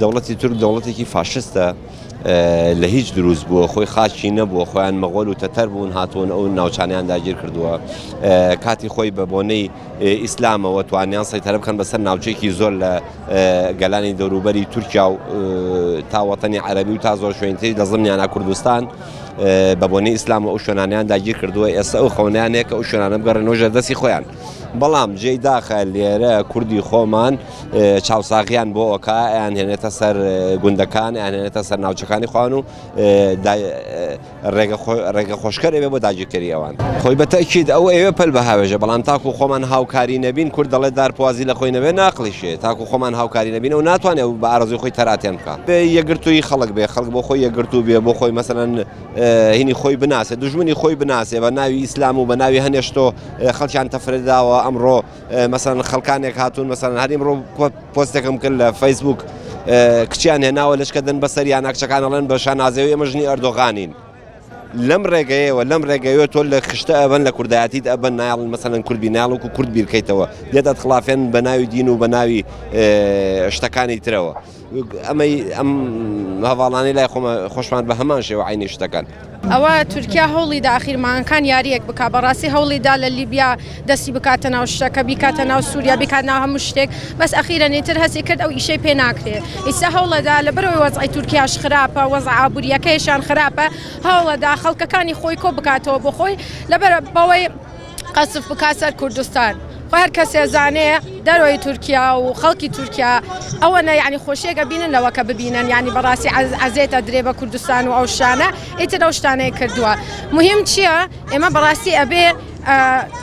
دەوڵەتی تورک دەوڵەتێکی فاشستە لە هیچ دروست بووە خۆی خاکی نەبووە خۆیان مەغۆل و تەتەر بوون هاتوون ئەو ناوچانیان داگیر کردووە کاتی خۆی بە بۆنەی ئیسلامەوە توانیان سەیتەرە بکەن بەسەر ناوچێکی زۆر لە گەلانی دەوروبەری تورکیا و تا وەتەنی عەربی و تا زۆر شوێنتری لە زمنیانە کوردستان بە بۆنەی ئیسلام و ئەو شوێنانیان داگیر کردووە ئێستا ئەو خەونیانەیە کە ئەو شوێنانە بگەڕێنەوە ژێر دەستی خۆیان بەڵام جێی داخە لێرە کوردی خۆمان چاوساغیان بۆ ئەکا ئەیان هێنێتە سەر گوندەکان ئەیان هێنێتە سەر ناوچەکانی خۆیان و ڕێگە خۆشکەر ئەوێ بۆ داگیرکەری ئەوان خۆی بە تەکید ئەو ئەوێ پەل بەهاوێژە بەڵام تاکو خۆمان هاوکاری نەبین کورد دەڵێت دارپوازی لە خۆی نەبێ ناقلیشێ تاکو خۆمان هاوکاری نەبین و ناتوانێت بە ئارەزوی خۆی تەراتێن بکە بێ یەکگرتووی خەڵک بێ خەڵک بۆ خۆی یەکگرتوو بێ بۆ خۆی مەسەلەن هینی خۆی بناسێ دوژمنی خۆی بناسێ بە ناوی ئیسلام و بە ناوی هەنێشتۆ خەڵکیان تەفرەداوە ئەمڕۆ مەسەن خەڵکانێک هاتوون مەسەن هەر ئیمڕۆ پۆستێکم کرد لە فەیسبوک کچیان هێناوە لەشکە دەن بەسەر یانە کچەکان ئەڵێن بە شانازیەوە ئێمە ژنی ئەردۆغانین لەم ڕێگەیەوە لەم ڕێگەیەوە تۆ لە خشتە ئەبەن لە کوردایەتیت ئەبەن نایڵن مەسەلەن کوردبی ناڵوک و کورد بیرکەیتەوە دێت ئەتخلافێن بە ناوی دین و بە ناوی شتەکانی ترەوە ئەمەی ئەم هەواڵانەی لای خۆمە خۆشمان بە هەمان شێوە عینی شتەکان. ئەوە تورکیا هەوڵی دا ئاخیر مانگەکان یاریەک بکا بەڕاستی هەوڵی دا لە لیبیا دەستی بکاتە ناو شتەکە بیکاتە ناو سووریا بیکات ناو هەموو شتێک بەس ئەخیرەن ئیتر هەستی کرد ئەو ئیشەی پێ ناکرێ ئیستا هەوڵەدا لەبەرەوەی وەزعی تورکیاش خراپە وەزع ئابووریەکەیشان خراپە هەوڵەدا خەڵکەکانی خۆی کۆ بکاتەوە بۆ خۆی لەبەر بەوەی قەسف بکا سەر کوردستان خۆ هەر کەسێ زانێ دەرەوەی تورکیا و خەڵکی تورکیا ئەوەنە یعنی خۆشیەکە بینن لەوە کە ببینن یعنی بەڕاستی عەزێتە درێ بە کوردستان و ئەو شانە ئیتر ئەو شتانەی کردووە مهم چییە ئێمە بەڕاستی ئەبێ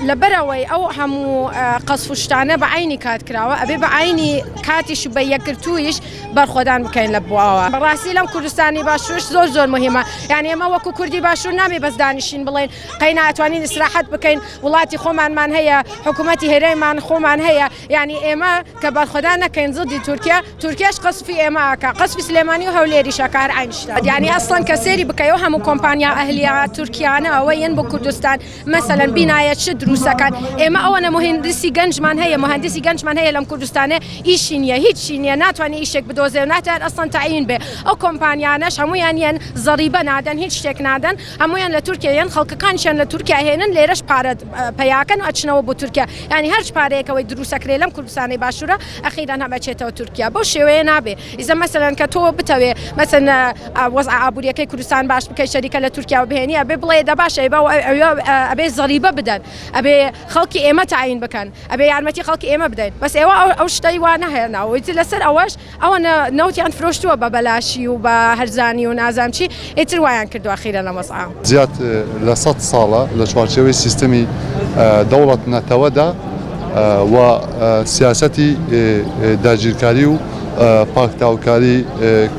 لەبەرەوەی ئەو هەموو قەسف و شتانە بە عینی کات کراوە ئەبێ بە عینی کاتیش بە یەکگرتوویش بەرخۆدان بکەین لە بواوە بەڕاستی لەم کوردستانی باشوورش زۆر زۆر مهمە یعنی ئێمە وەکو کوردی باشوور نابێ بەس دانیشین بڵێن قەینا ئەتوانین ئیسراحەت بکەین وڵاتی خۆمانمان هەیە حکوومەتی هەرێمان خۆمان هەیە یعنی ئێمە کە بەرخۆدان نەکەین زدی تورکیا تورکیاش قەسفی ئێمە ئاکا قەسفی سلێمانی و هەولێریش ئەکا هەر عەین شتە یعنی ئەسڵەن کە سێری بکەیەوە هەموو کۆمپانیا ئەهلیە تورکیانە ئەوە یەن بۆ کوردستان مەسەلەن بینایە چ دروستەکان ئێمە ئەوەنە مهندسی گەنجمان هەیە مهندسی گەنجمان هەیە لەم کوردستانە ئیشی نییە هیچی نییە ناتوانێ ئیشێک بدۆزێ و ناتوانێت ئەسڵەن تەعین بێ ئەو کۆمپانیانەش هەموویان یەن زەڕیبە نادەن هیچ شتێک نادەن هەموویان لە تورکیا یەن خەڵکەکانیشیان لە تورکیا هێنن لێرەش پارە پەیاکەن و ئەچنەوە بۆ تورکیا یانی هەرچ پارەیەکەوەی دروستەکرێ لەم کوردستانی باشوورە ئەخیران هەم ئەچێتەوە تورکیا بەو شێوەیە نابێ ئیزە مەسەلەن کە تۆ بتەوێ مەسەن وەزع ئابووریەکەی کوردستان باش بکەی شەریکە لە تورکیا بهێنی ئەبێ بڵێ دە باشە ئەی ئەبێ زەریبە بدەن ئەبێ خەڵکی ئێمە تاین بکەن ئەبێ یارمەتی خەڵکی ئێمە بدەین بەس ئێوە ئەو شتەی وا نەهێناوە لەسەر ئەوەش ئەوەنە نەوتیان فرۆشتووە بە بەلاشی و بە هەرزانی و نازانم چی ئیتر وایان کردووە خیرە لەم وەزعە. زیاد لە سەد ساڵە لە چوارچێوەی سیستەمی دەوڵەت نەتەوەدا و سیاسەتی داگیرکاری و پاکتاوکاری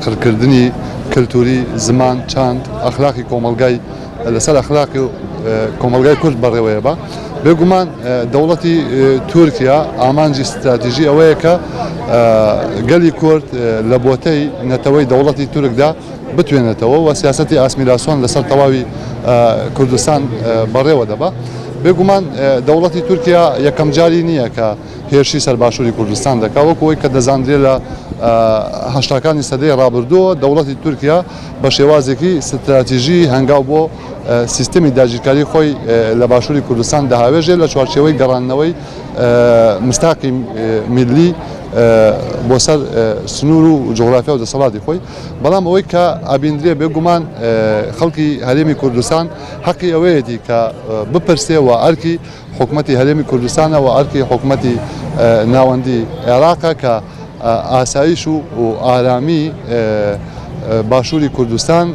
قڕکردنی کلتوری، زمان، چاند، ئەخلاقی کۆمەڵگای لەسەر ئەخلاقی کۆمەڵگای کورد بەڕێوەیە بە. بێگومان دەوڵەتی تورکیا ئامانجی ستراتیژی ئەوەیە کە گەلی کورد لە بۆتەی نەتەوەی دەوڵەتی تورکدا بتوێنێتەوە و سیاسەتی ئاسمیلاسۆن لەسەر تەواوی کوردستان بەڕێوە دەبا. بێگومان دەوڵەتی تورکیا یەکەم جاری نییە کە هێرشی سەر باشووری کوردستان دەکا وەکو ئەوەی کە دەزاندرێ لە هەشتاکانی سەدەی ڕابردووە دەوڵەتی تورکیا بە شێوازێکی ستراتیژی هەنگاو بۆ سیستمی داگیرکاری خۆی لە باشووری کوردستان دەهاوێژێ لە چوارچێوەی گەڕاندنەوەی مستاقی میللی بۆ سەر سنوور و جوغرافیا و دەسەڵاتی خۆی بەڵام ئەوەی کە ئەبیندرێ بێگومان خەڵکی هەرێمی کوردستان حەقی ئەوەیەتی کە بپرسێ و ئەرکی حکومەتی هەرێمی کوردستانە و ئەرکی حکومەتی ناوەندی عێراقە کە ئاسایش و ئارامی باشووری کوردستان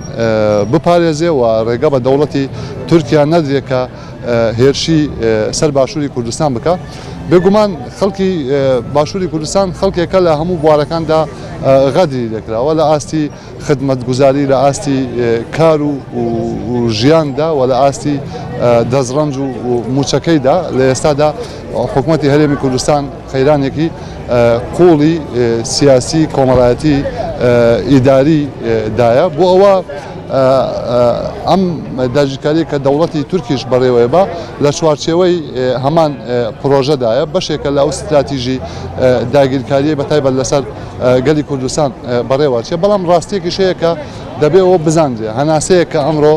بپارێزێ و ڕێگە بە دەوڵەتی تورکیا نەدرێ کە هێرشی سەر باشووری کوردستان بکە. بێگومان خەڵکی باشووری کوردستان خەڵکێکە لە هەموو بوارەکاندا غەدری لێکراوە لە ئاستی خدمەتگوزاری لە ئاستی کار و ژیاندا و لە ئاستی دەستڕەنج و مووچەکەیدا لە ئێستادا حکومەتی هەرێمی کوردستان قەیرانێکی قوڵی سیاسی کۆمەڵایەتی ئیداری دایە بۆ ئەوە. ئەم داگیرکارییە کە دەوڵەتی تورکیش بەڕێوەی بە لە چوارچێوەی هەمان پرۆژەدایە، بەشێکە لە ئەو ستراتیژی داگیرکارییە بە تایبەت لەسەر گەلی کوردستان بەڕێوەچێ. بەڵام ڕاستیەکیش هەیە کە دەبێ ئەوە بزانرێ هەناسەیەک کە ئەمڕۆ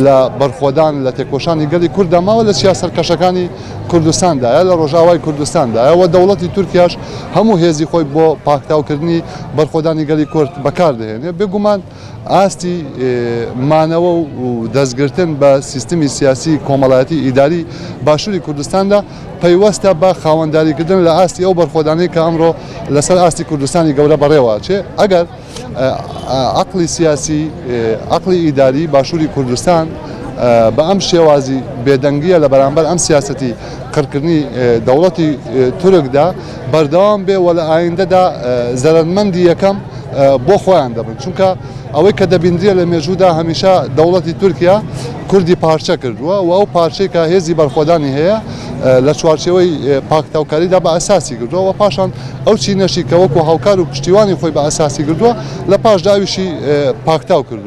لە بەرخۆدان لە تێکۆشانی گەلی کورددا ماوە لە چیا سەرکەشەکانی کوردستاندایە، لە ڕۆژئاوای کوردستاندایە و دەوڵەتی تورکیاش هەموو هێزی خۆی بۆ پاکتاوکردنی بەرخۆدانی گەلی کورد بەکاردەهێنێ. بێگومان ئاستی مانەوە و دەستگرتن بە سیستمی سیاسی، کۆمەڵایەتی، ئیداری باشووری کوردستاندا پەیوەستە بە خاوەنداریکردن لە ئاستی ئەو بەرخۆدانەی کە ئەمڕۆ لەسەر ئاستی کوردستانی گەورە بەڕێوەچێ. ئەگەر عەقڵی سیاسی، عەقڵی ئیداری باشووری کوردستان بە ئەم شێوازی بێدەنگییە لە بەرامبەر ئەم سیاسەتی قڕکردنی دەوڵەتی تورکدا بەردەوام بێ و لە ئایندەدا زەرەرمەندی یەکەم بۆ خۆیان دەبن. چونکە ئەوەی کە دەبیندرێ لە مێژوودا هەمیشە دەوڵەتی تورکیا کوردی پارچە کردووە و ئەو پارچەی کە هێزی بەرخۆدانی هەیە لە چوارچێوەی پاکتاوکاریدا بە ئەساسی کردووە و پاشان ئەو چینەشی کە وەکو هاوکار و پشتیوانی خۆی بە ئەساسی کردووە لە پاشدا ئەویشی پاکتاو کردووە.